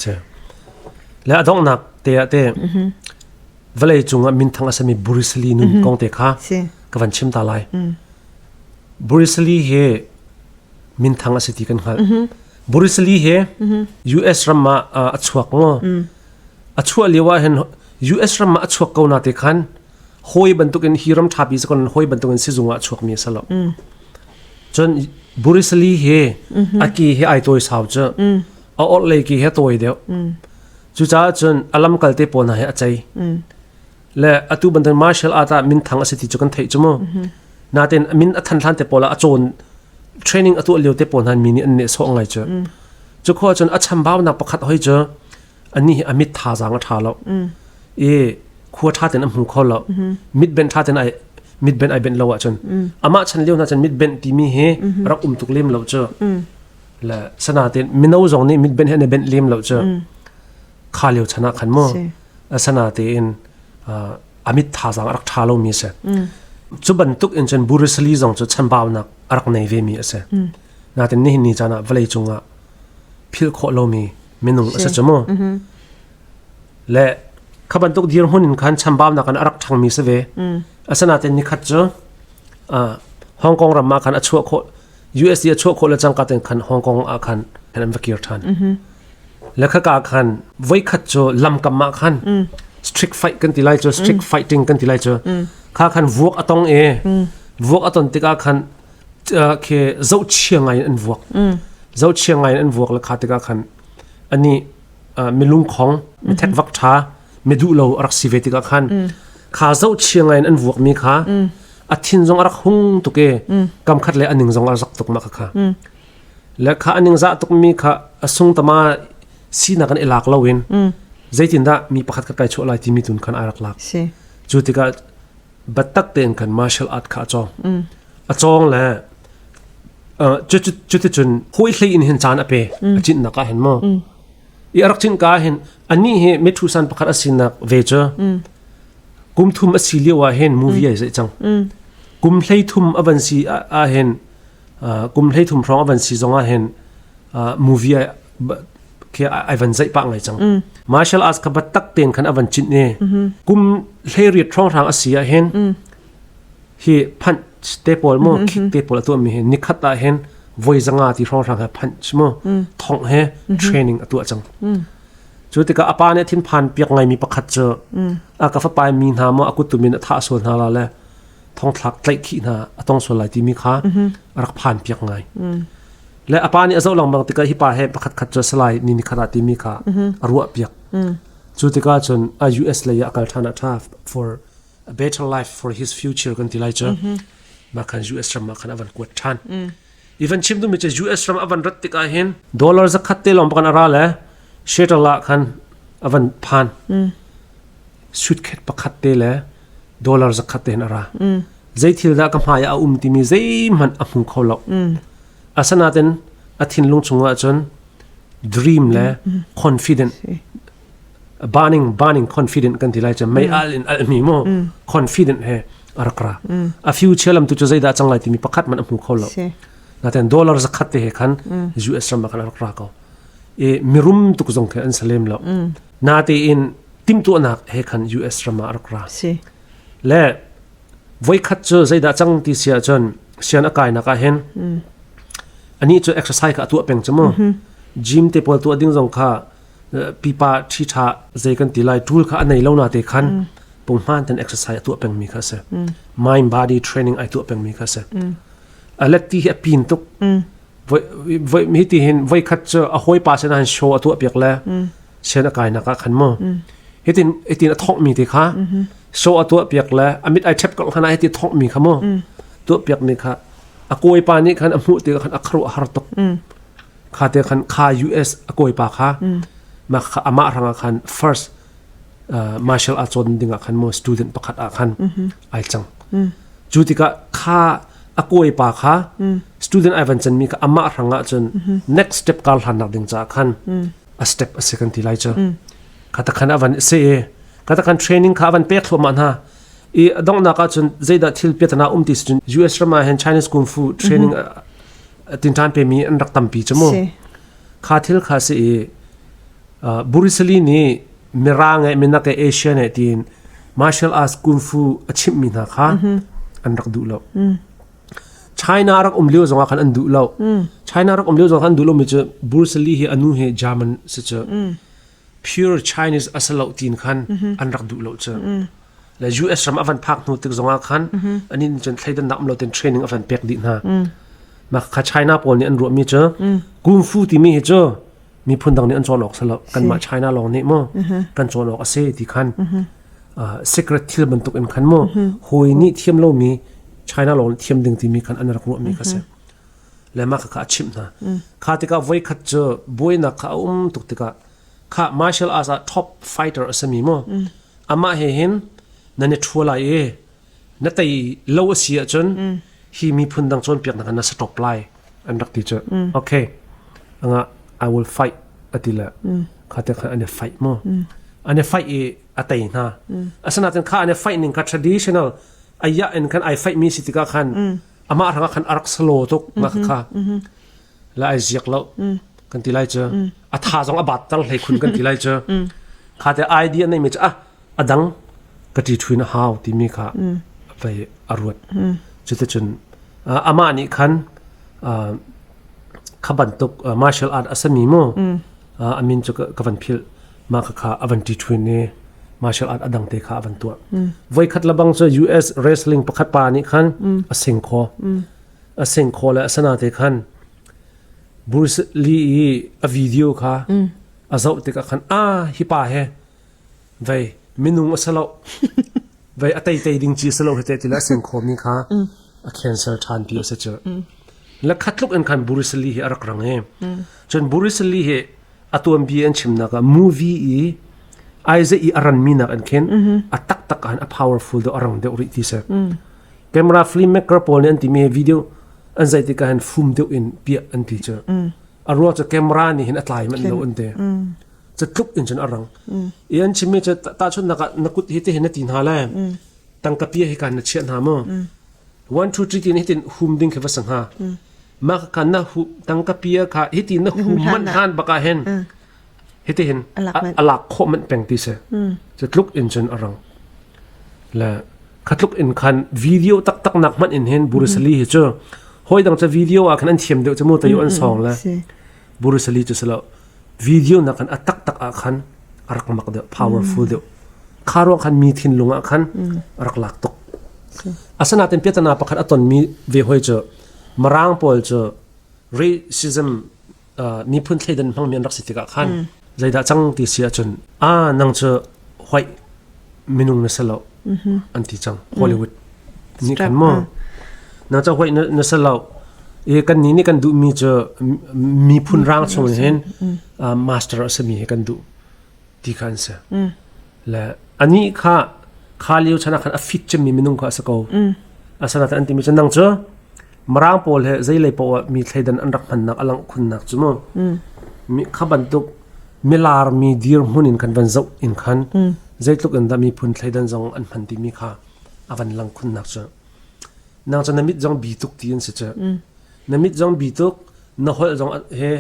Si. Le a donghnak te ah te vawlei cungah minthang a sami Bruce Lee nun kong te kha ka van chim ta lai. Bruce Lee he minthang a si ti kan hngalh. Bruce Lee he US ram ah a chuak ngo. A chuah lio ah hin US ram ah a chuak ko na te khan hawi bantukin hi ram ṭhapi sakon hawi bantukin sizung ah a chuak mi a si lo. Cun Bruce Lee he a ki he ai tawi sau cu a orhlei ki he tawi deuh. Cucaah cun a lamkal te pawl hna he a cei. Le atu bantuk martial art ah minthang a si ti cu kan theih cu mu. Natin min a than hlan te pawl ah a cawn training a tuah lio te pawl hna mi nih an nehsawh ngai cu. Cu khua cun a chambaunak pakhat hoi cu ani hi a mit thazaang a ṭha lo. I khua ṭha ten a hmu kho lo. Mit ben ṭha ten ai mit ben ai benh lo ahcun amah chan lio hna cun mit benh timi hi rak um tuk lem lo cu. Le sanatin mino zong nih mit benh he an i benh lem lo cu. Kha lio chan ah khan mu asana tein a mit thazaang a rak ṭha lomi a si. Cu bantuk in cun Bruce Lee zong cu chanbaunak a rak nei vemi a si. Natin nihin ni caan ah vawlei cungah philh khawh lomi minung a si cu mu. Le kha bantuk dirhmun in khan chambaunak in a rak ṭhangmi si ve. Asinain nikhat cu Hong Kong ram ah khan a chuah khawh USD a chuah khawh le cangka ten khan Hong Kong ah khan an va kir ṭhan. Le khaka khan voikhat cu lamkam ah khan strict fight kan ti lai cu strict fighting kan ti lai cu kha khan vuak a tong e vuak a ton tikah khan khi zohchia ngai in an vuak zohchia ngai in an vuak le kha tikah khan ani milungkhong mithek vak ṭha miduh lo a rak si ve tikah khan kha zohchia ngai in an vuak mi kha a thin zong a rak hung tuk e kam khat le aning zong a zak tuk ma kha kha le kha aning za tuk mi kha a sung tama sinak an i lak lo in zeitindah mi pakhat khat kai chuah lai timi tun khan a rak lak cu tikah batak tein khan martial art kha a cawng a cawng le cuticun hawi hlei in hin caan a pe a cinnak ah hin mu i a rak cin ka hin ani hi mithu san pakhat a sinak ve cu kum thum a si lio ah hin movie ai zai cang kum hlei thum a van si ah hin kum hlei thum hrawng a van si zong ah hin movie ai khi ai van zaih pah ngai cang martial arts kha batak ten khan a van cin i kum hlei riat hrawng hrang a si ah hin hi punch te pawl mu kick te pawl a tuah mi hi nikhat ah hin voi zanga ti hrawng hrang he punch mu thong he training a tuah cang cu tikah apa nih thinphan piak ngai mi pakhat cu a ka fapa mi hna mu a kuttum in a thah sual hna la le thongthlak tlaih khih hna a tong sual lai timi kha a rak phan piak ngai le apa nih a zoh lengmang tikah hi pa he pakhat khat cu salai ni ni khat ah timi kha a ruah piak cu tikah cun a US lei ah a kal ṭhan ah ṭha for a better life for his future kan ti lai cu mah khan US ram ah khan a van kuat ṭhan even chim tu mi cu US ram a van rat tikah hin dollar zakhat te lawng pakan a ra le Seattle ah khan a van phan suitcase pakhat te le dollar zakhat te hin a ra zei thil dah ka hmai ah a um timi zeihmanh a hmu kho lo asanaten a thinlung chungah cun dream le confident burning burning confident kan ti lai cu mei al in al mi mu confident he a rak ra a future lam tu cu zeidah cang lai timi pakhat man a hmu kho lo naten dollar zakhat te he khan US ram ah khan a rak ra ko i mirum tuk zong khi an salem lo natein timtuahnak he khan US ram ah a rak ra le voikhat cu zeidah cang ti si ahcun sian a kainak ah hin ani cu exercise kha a tuah peng cu mu gym te pawl tuah ding zong kha pipa ṭhi ṭha zei kan ti lai ṭul kha a nei lo na te khan punghman ten exercise a tuah peng mi kha a si mind body training ai tuah peng mi kha a si a let ti hi a pin tuk voi voi mi ti hin voi khat cu a hawi pa sin han show a tuah piak le sian a kai nak ah khan mu hitin hitin a thok mi te kha show a tuah piak le amit ai thep ko khana hiti thok mi kha mu tuah piak mi kha a kawi pa nih khan a hmuh ti khan a kharu a har tuk kha te khan kha US a kawi pa kha ma kha amah ranga khan first martial arts cawn ding ah khan mo student pakhat ah khan ai cang cu tikah kha a kawi pa kha student ai van can mi kha amah hrangah cun next step kar hlan nak ding caah khan a step a si kan ti lai cu kha ta khan avan se e kha ta khan training kha avan pek thluahmah hna i donghnak ah cun zeidah thil piatana um ti cun US ram ah hin Chinese kung fu training tinṭan pe mi an rak tampi cu mu kha thil kha si i Bruce Lee nih Mirang eh minak eh Asian eh tiin martial arts kung fu a chimhmi hna kha an rak duh lo. China rak um lio zongah khan an duh lo. China rak um lio zongah khan an duh lomi cu Bruce Lee hi anu hi German si cu pure Chinese a si lo tiin khan an rak duh lo cu. Le US ram a van phak hnu tik zongah khan anin cun thleidannak um lo ten training a van pek dih hna. Mah kha China pawl nih an ruahmi cu kung fu timi hi cu miphun dang nih an cawn awk si lo kanmah China lawng nih mu kan cawn awk a si ti khan secret thil bantuk in khan mu hawi nih thiam lomi China lawng nih thiam ding timi khan an rak ruahmi kha si le mah kha a chimh hna kha tikah voi khat cu buainak kha a um tuk tikah kha martial arts ah top fighter a simi mu amah he hin nan i ṭhua lai i na tei lo a si ahcun hi miphun dang cawnpiaknak na stop lai an rak ti cu okay anga I will fight ati le kha te khan an i fight mu an i fight i a tei hna asinain kha an i fight ning kha traditional aya in khan ai fight mi si tikah khan amah rangah khan arak salo tuk ma kha la ai ziak lo kan ti lai cu a tha zong a bat tar hlei khun kan ti lai cu kha te idea nei mi cu ah a dang ka ṭi ṭhuin a hau timi kha vei a ruat. Cuticun amah nih khan kha bantuk martial art a sami mu a min cu ka van philh mah kha a van ṭi ṭhuin i martial art a dang te kha a van tuah. Voikhat lebang cu US wrestling pakhat pa nih khan a sing kho. A sing kho le a sana te khan Bruce Lee i a video kha a zoh tikah khan ah hi pa he Vei minung a si lo. Vei a teitei ding ci a si lo hite ti le a sing khomi kha a cancel ṭhan ti a si cu. Le khat tluk in khan Bruce Lee hi a rak rang i. Cun Bruce Lee hi a tuanbia an chimnak ah movie i Isaac i a ranmi nak an khin a taktak ah a powerful deuh a rang deuh rih ti si. Camera film maker pawl nih an timi video an zai tikah hin fum deuh in piah an ti cu. A ruang cu camera nih hin a tlai manh lo an ti. Catluk in cun a rang. I an chimmi cu tahchunhnak ah na kut hi tihin na ti hna le tangka pia hi kan na chiah hna mu. 1 2 3 tin hitin hum ding khi va sa hnga. Mah kha na hu tangka pia kha hiti na hum man han baka hen hiti hin a lak khawh manh peng ti si. Catluk in cun a rang. Le khatluk in khan video taktak nak hmanh in hin Bruce Lee hi cu hoi dang ca video ah khan an thiam deuh cu mu tayo an song le Bruce Lee cu si lo video nak khan a taktak ah khan a rak mak deuh powerful deuh kha ruang khan mi thinlung ah khan a rak lak tuk asinain piatana pakhat a tonmi ve hoi cu marang pawl cu racism miphun thleidan hmangmi an rak si tikah khan zeidah cang ti si ahcun a nang cu white minung na si lo an ti cang Hollywood nih khan maw na ca hoi na si lo i kan nih nih kan duhmi cu miphun rang chung hin master a simi hi kan duh ti kha an si le ani kha kha lio chan ah khan a fit cemmi minung kha a si ko asana an timi cu nang cu Mirang pawl he zeilei paoh ah mi thleidan an rak hmannak a langh khunnak cu mu mi kha bantuk milar mi dirhmun in khan van zoh in khan zeitluk in dah miphun thleidan zong an hman timi kha a van lang khunnak cu nang cu na mit zong bi tuk ti an si cu na mit zong bi tuk na holh zong he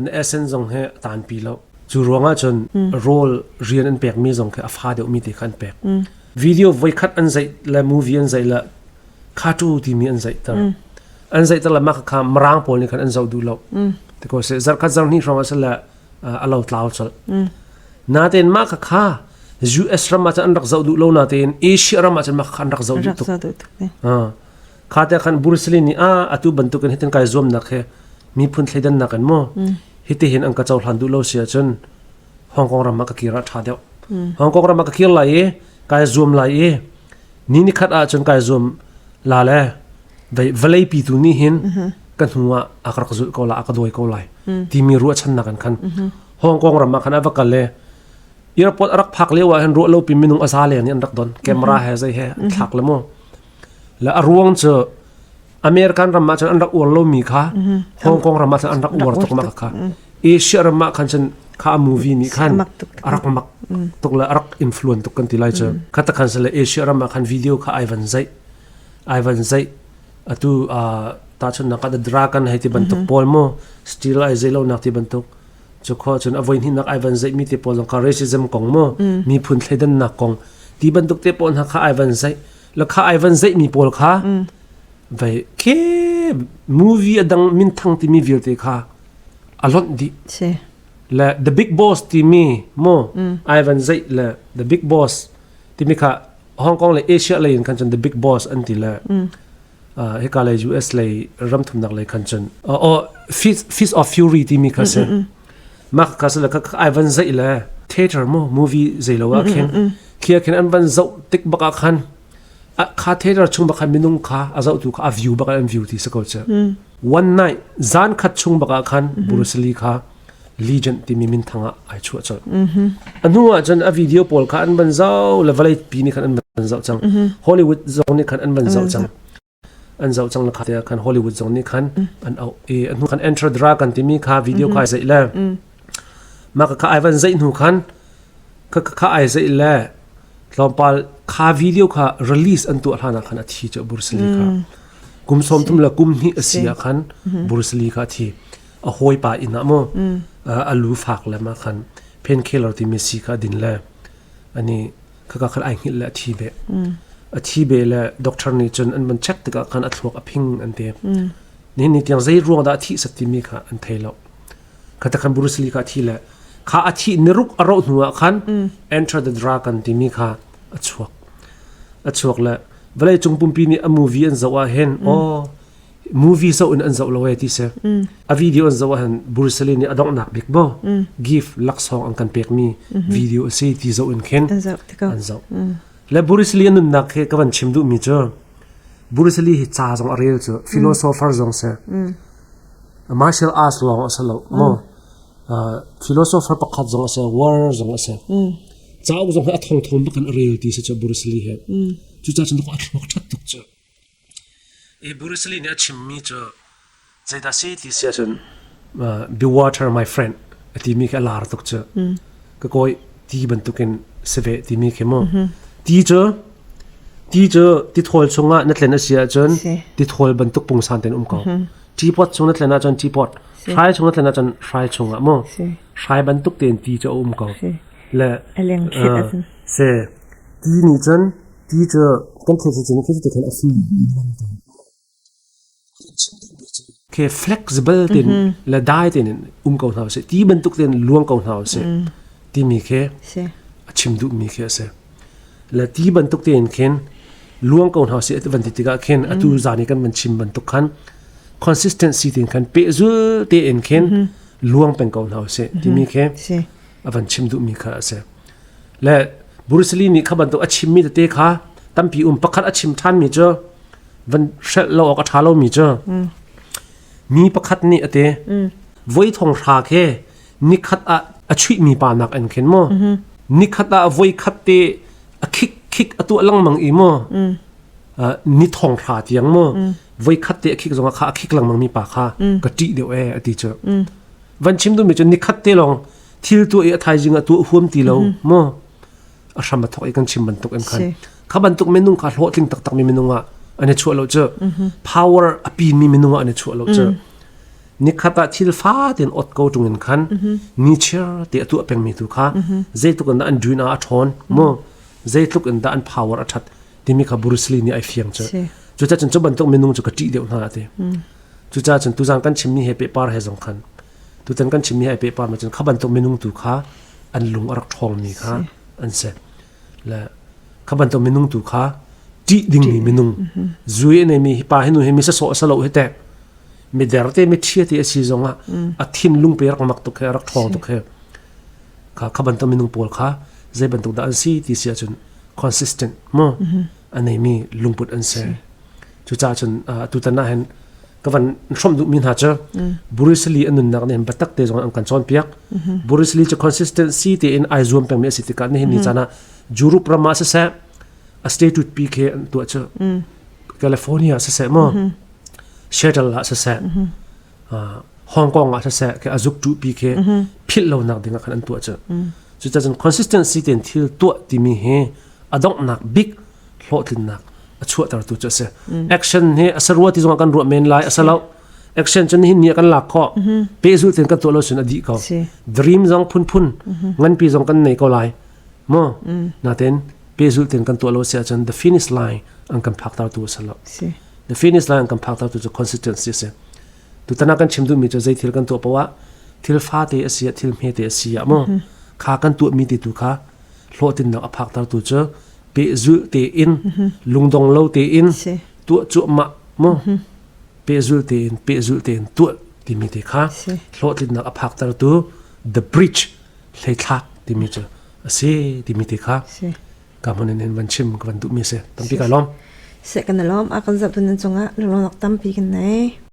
na accent zong he tanpi lo cu ruangah cun role rian an pekmi zong khi a fa deuhmi te kha an pek video voikhat an zeih le movie an zeih le khatu timi an zeihter an zeihter le mah kha mirang pawl nih khan an zoh duh lo ti ko se zarkhat zarhnih hrawng ah le a lo tlau colh natein mah kha kha US ram ah cun an rak zoh duh lo natein Asia ram ah cun mah kha an rak zoh duh tuk kha te khan Bruce Lee nih a atu bantukin hitin kai zuamnak he miphun thleidannak in mu hiti hin an ka cohlan duh lo si ahcun Hong Kong ram ah ka kir ah ṭha deuh Hong Kong ram ah ka kir lai i kai zuam lai i ni ni khat ah cun kai zuam la le vawlei pi tu nih hin ka hnu ah a ka rak zulh ko la a ka dawi ko lai timi ruahchannak an khan Hong Kong ram ah khan a va kal le airport a rak phak lio ah hin ruah lo pi minung a za leng nih an rak don camera he zei he an thlak le mu le a ruang cu American ram ah cun an rak uar lomi kha Hong Kong ram ah cun an rak uar tuk ma kha Asia ram ah khan cun kha movie nih khan a rak mak tuk le a rak influence tuk kan ti lai cu kha ta khan le Asia ram ah khan video kha ai van zaih ai van zaih atu ta chun nak the dragon hei ti bantuk pawl mu steel ai zei lo nak ti bantuk. Cu khua cun a voi hnihnak ai van zeih mi te pawl zong kha racism kong mu miphun thleidannak kong ti bantuk te pawl hna kha ai van zeih la kha ai van zeih mi pawl kha vai ke movie a dang minthang timi vialte kha a lonh dih. Le The Big Boss timi mu ai van zeih le The Big Boss timi kha Hong Kong le Asia lei in khan cun The Big Boss an ti le hika lei US lei ramthumnak lei khan cun oh Fist of Fury timi kha si mah kha si le kha ai van zeih le theater mu movie zei lo ah khin khia khin an van zoh tik bak ah khan kha theater chung bak khan minung kha a zoh tu kha a view bak an view ti si ko che one night zan khat chung bak ah khan Bruce Lee kha Legend timi minthang ah ai chuah colh. A hnu ah cun a video pawl kha an van zoh le vawlei pi nih khan an van zoh cang. Hollywood zong nih khan an van zoh cang. An zoh cang le kha te khan Hollywood zong nih khan an auh i a hnu khan Enter Dragon timi kha video kha ai zeih le mah kha ai van zeih hnu khan kha kha ai zeih le tlawmpal kha video kha release an tuah hlan ah khan a thi cu Bruce Lee kha. Kum 30 le kum hnih a si ah khan Bruce Lee kha a thi. A hawipa inn ah mu a lu fak le ma khan painkiller timi si kha din le ani khaka khan ai hngilh le a thi be a thi be le doctor nih cun an van check tikah khan a thluak a phing an ti ni ni tiang zei ruang dah a thih sat timi kha an thei lo khata khan Bruce Lee kha a thi le kha a thi niruk a roh hnu ah khan Enter the Dragon timi kha a chuak a chuak le vawlei cung pumpi nih a movie an zoh ah hin oh movie zoh in an zoh lo e ti si a video an zoh ahhin Bruce Lee nih a donghnak bik bo gift laksawng an kan pekmi video a si ti zoh in khin an zoh le Bruce Lee a nunnak hi ka van chim duhmi cu Bruce Lee hi ca zong a rel cu philosopher zong si martial arts lawng a si lo mo philosopher pakhat zong a si war zong a si cauk zong hi a thong thong bak in a rel ti si cu Bruce Lee hi cucaah cun a thluak ṭhat tuk cu I Bruce Lee nih a chimmi cu zeidah si ti si ahcun be water my friend a timi khi a lar tuk cu. Ka kawi ti bantukin si ve timi khi mu. Ti cu ti cu tithawl chungah na tlen a si ahcun tithawl bantuk pungsan tein um ko. Teapot chung na tlen ahcun teapot, hrai chung na tlen ahcun hrai chungah mu. Hrai bantuk tein ti cu a um ko. Le si ti nih cun Ti cu kan thil cu khi cu khan a fim khi flexible ten le dai ten um ko hna usih ti bantuk ten luang ko hna usih timi khi a chim duh mi khi a si le ti bantuk tein khin luang ko hna usih van ti tikah khin atu zan i kan van chim bantuk khan consistency ten khan pehzul tein khin luang peng ko hna usih timi khi a van chim duh mi kha a si Le Bruce Lee nih kha bantuk a chimmi tete kha tampi um pakhat a chim ṭhanmi cu van hrelh lo awk a ṭha lomi cu mi pakhat nih a ti voi thong hra khi nikhat ah a chuihmi pa nak in khin mu nikhat ah voi khat te a khik khik a tuah lengmang i mu ni thong hra tiang mu voi khat te a khik zongah kha a khik lengmang mi pa kha ka ṭih deuh e a ti cu van chim duhmi cu nikhat te lawng thil tuah i a thaizing ah tuah huam ti lo mu a hram a thok i kan chim bantuk in khan kha bantuk minung kha hlawhtling taktak mi minung ah an i chuah lo cu power a pin mi minung ah an i chuah lo cu nikhat ah thil fa tein ot ko tung in khan ni chiar te a tuah peng mi tu kha zeitluk in dah an dun ah a ṭhawn mu zeitluk in dah an power a ṭhat timi kha Bruce Lee nih ai fiang cu cucaah cun cu bantuk minung cu ka ṭih deuh hna ati cucaah cun tuzan kan chimmi he pehpar he zong khan Tutan kan chimmi ai pehpar ma cun kha bantuk minung tu kha an lung a rak ṭhawngmi kha an si. Le kha bantuk minung tu kha ṭih dingmi minung zui a neimi hi pa hi nu hi mi sasawh a salo hi teh mi der te mi ṭhia te a si zongah a thinlung pe rak mak tuk he rak ṭhawng tuk he kha kha bantuk minung pawl kha zei bantuk dah an si ti si ahcun consistent mu a neimi lungput an si. Cucaah cun tutan ah hin ka van hrawmh duhmi hna cu Bruce Lee a nunnak nih hin biatak te zong an kan cawnpiak. Bruce Lee cu consistency tein ai zuam pengmi a si tikah nihin ni caan ah Europe ram ah siseh a statute pi khi an tuah cu California siseh maw Seattle ah siseh Hong Kong ah siseh khi a zuktu pi khi philh lonak ding ah khan an tuah cu. Cucaah cun consistency tein thil tuah timi hi a donghnak bik hlawhtlinnak a chuahtertu cu a si. Action hi a sarua ti zongah kan ruah men lai a si lo. Action cun hin ni kan lak khawh. Pehzul ten kan tuah lo sun a dih ko. Dream zong phunphun nganpi zong kan nei ko lai. Mo naten pehzul ten kan tuah lo si ahcun the finish line an kan phak tar tu a si lo. The finish line an kan phak tar tu cu consistency a si. Tutan ah kan chim duhmi cu zei thil kan tuah poah thil fate a si ah thil hmete a si ah mu kha kan tuahmi te tu kha hlawhtlinnak a phakter tu cu pehzulh tein lungdong lo tein tuah cuahmah mu pehzulh tein pehzulh tein tuah timi te kha hlawhtlinnak a phakter tu the bridge hleithlak timi cu a si timi te kha ka hmun in van chim ka van duhmi a si tampi ka lawm Se kan lawm a kan zoh tu nan cungah lunglawmnak tampi kan nei.